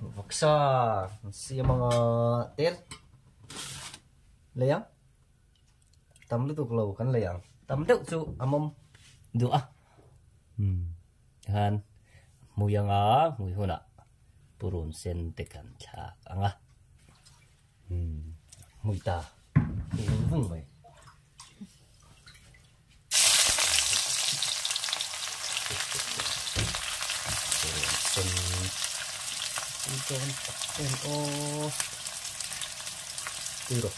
Vawksa an siam anga tel lei ang tam lutuk lo kan lei ang tam deuh chu a mawm duh a tikhan hmui anga hmui hunah purun sen te kan thlak ang a hmui ta vung vung mai. Sen dawn tak em aw tui rawh.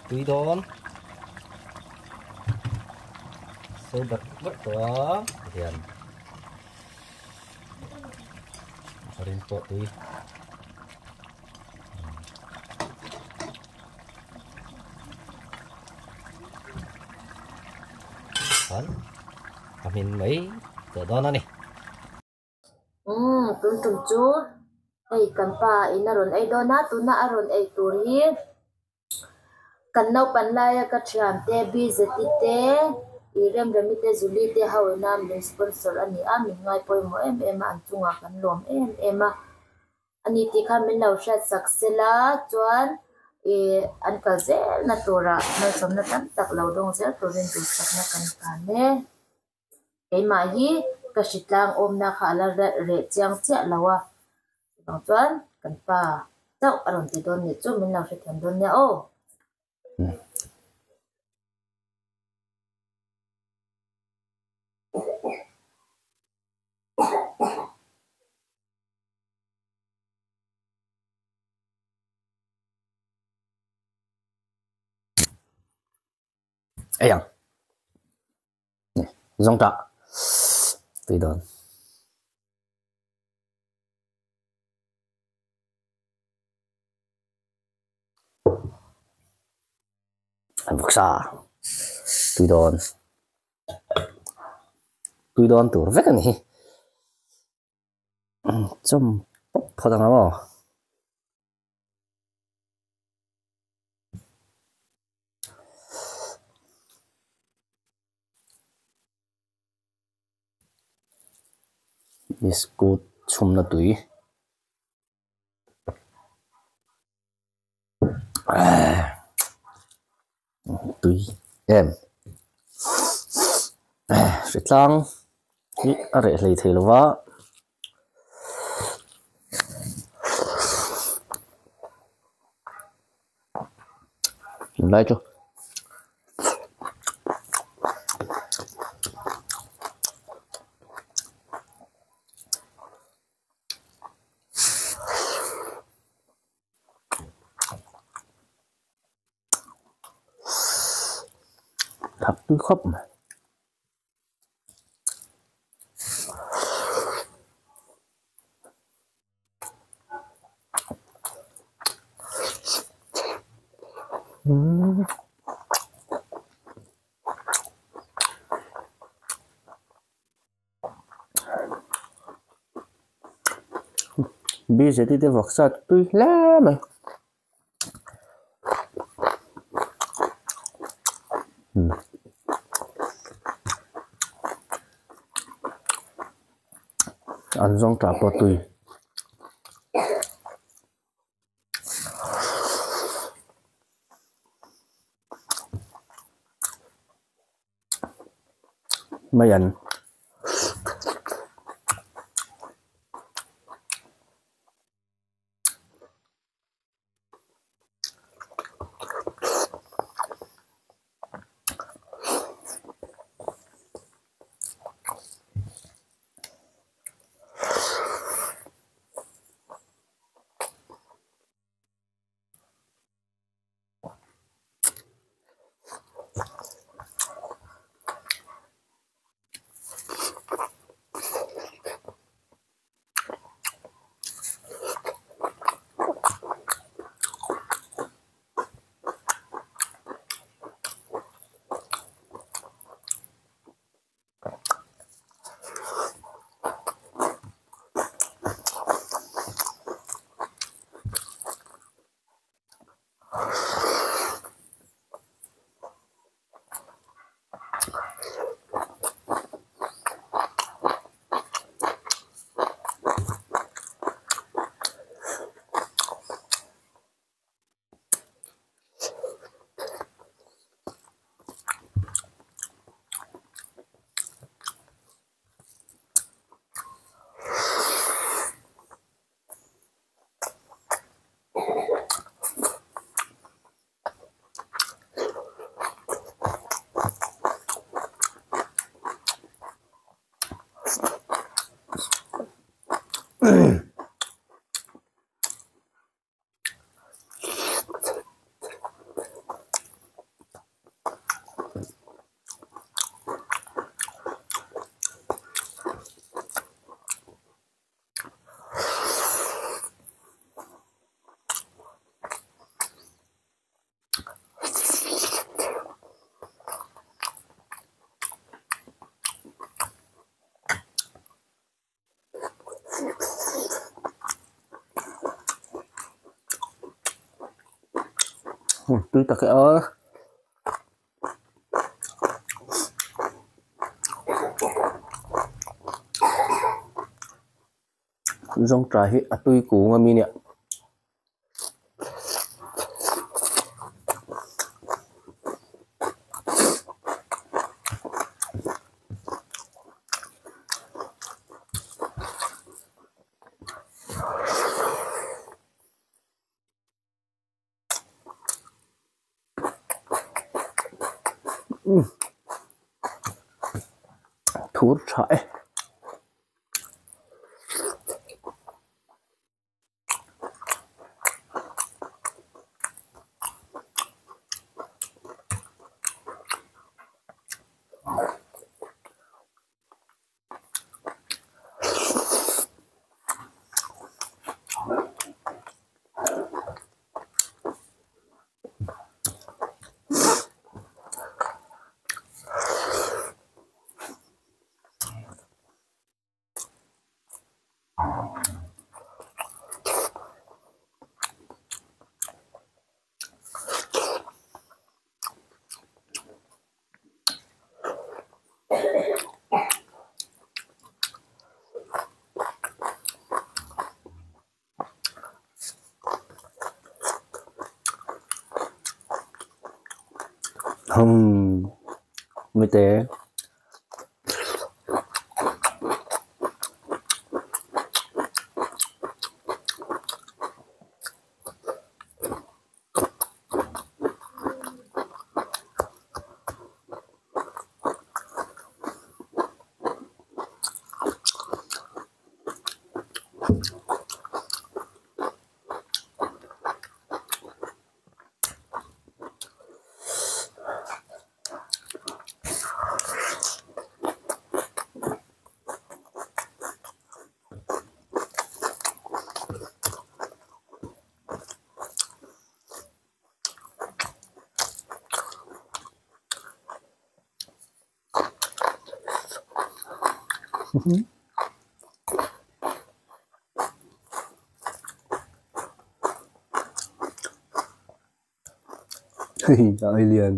Tui dawn so bat bat tawh a hian a rin pawh tui. Khan a hmin mai tawh dawn a ni. Umm tun tum chu. Hei kan pa in a rawn ei dawn a, tuna a rawn ei tur hi kan naupan laia ka thiante Bizeti te, ih Remremi te, Zuli te ho ina min sponsor a ni a, min ngai pawimawh em em a, an chungah kan lawm em em a. Ani tih kha min lo hriat sak sela chuan ih an kal zelna turah malsawmna tam tak lo dawng zel turin duhsakna kan hlan e. Keimah hi ka hritlang awmna kha a la reh chiang chiah lo a, chuvang chuan kan pa chauh a rawn ti dawn nih chu min lo hrethiam dawn nia aw. Ei ang. Zawng tah tui dawn. Vawksa tui dawn. Tui dawn tur vek a ni hi. Chawm pawp phawt ang aw. Biscuit chhumna tui tui em hritlang hi a reh hlei thei lo va. Tunlai chu thak tui khawp mai. Bzeti te vawksa tui hle mai. An zawng tah pawh tui. Mai an. Tui tak e a. Zawngṭah hi a tui kung a mi nia. Thur tha e. Hum, mite. Hei a lian.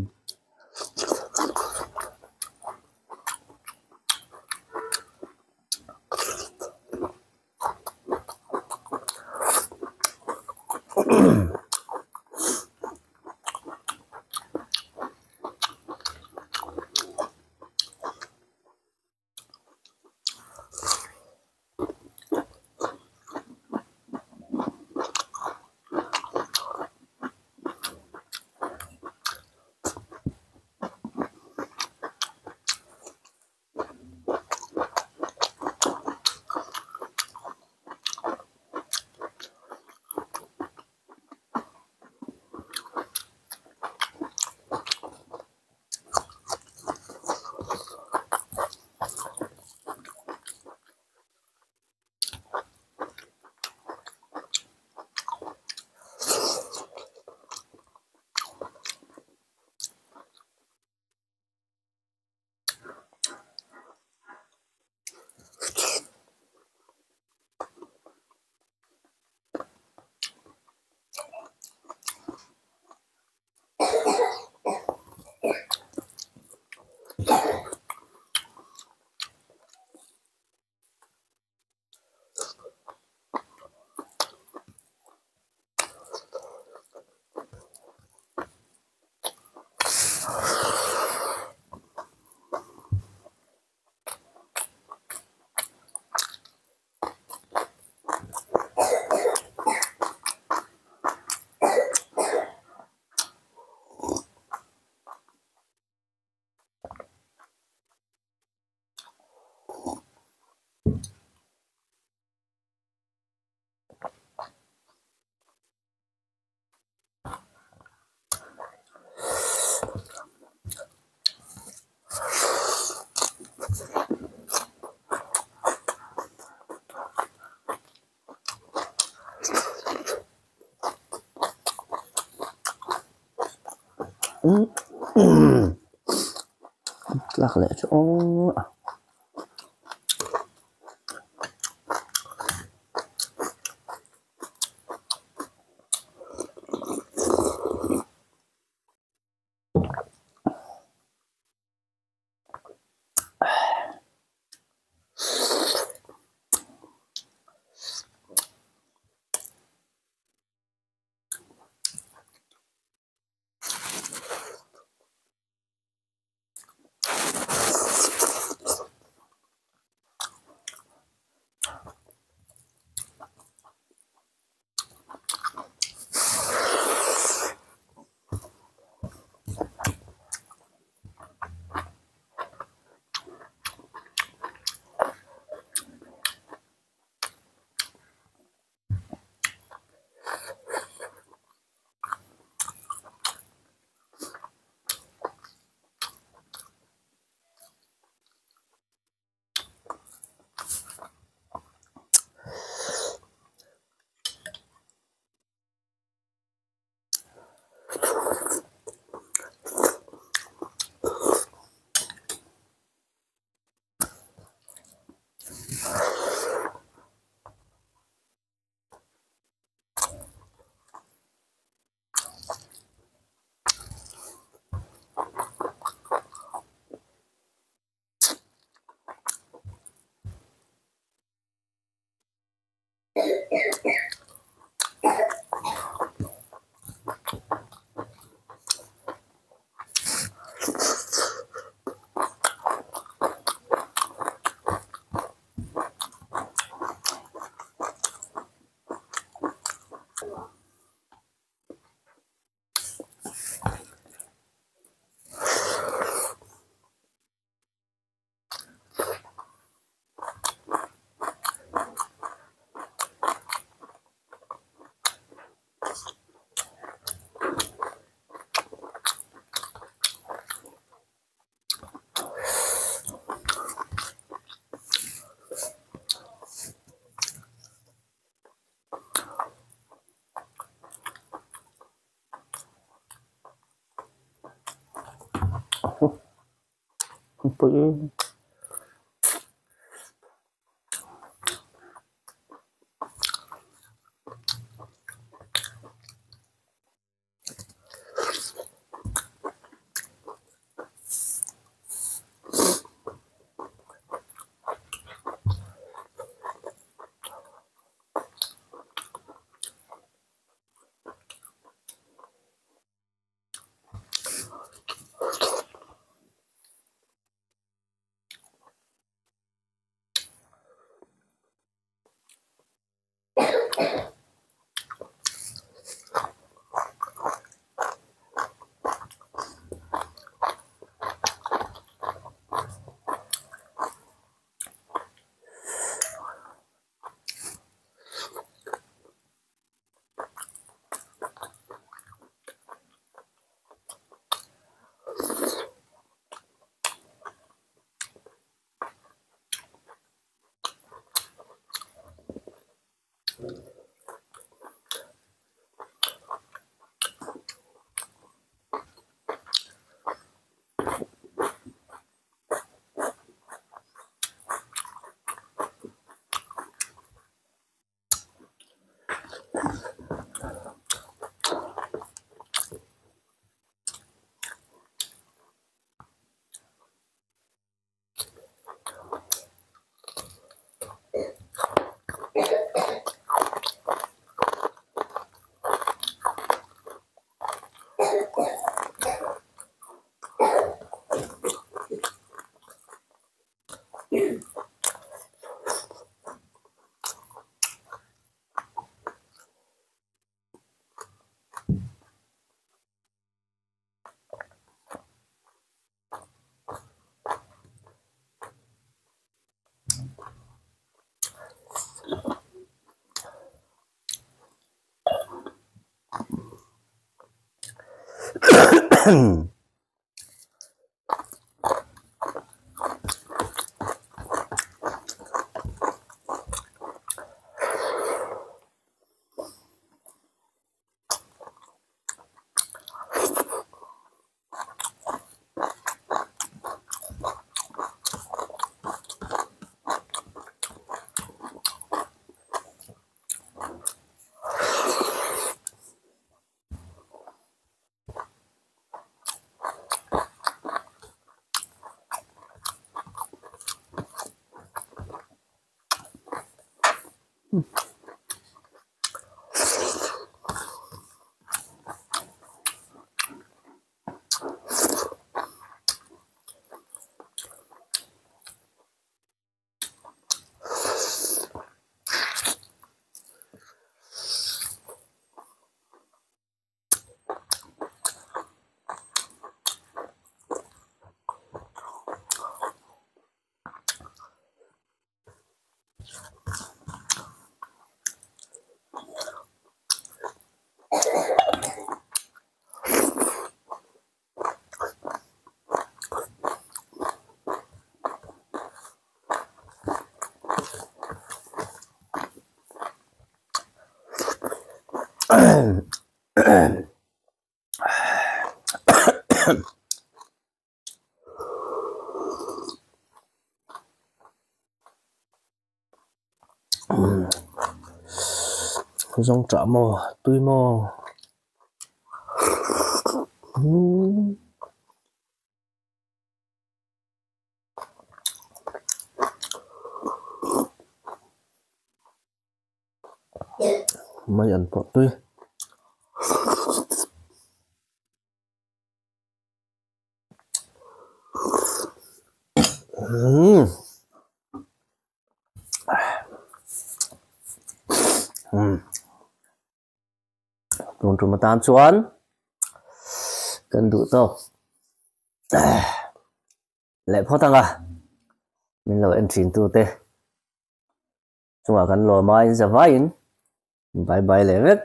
Tlak leh chu aw. pui. Zawng ṭah maw tui maw mai an pawh tui. Tun tum atan chuan kan duh tawk leh phawt ang a min lo en thin tute chungah kan lawm a in zavaiin bye bye leh vek.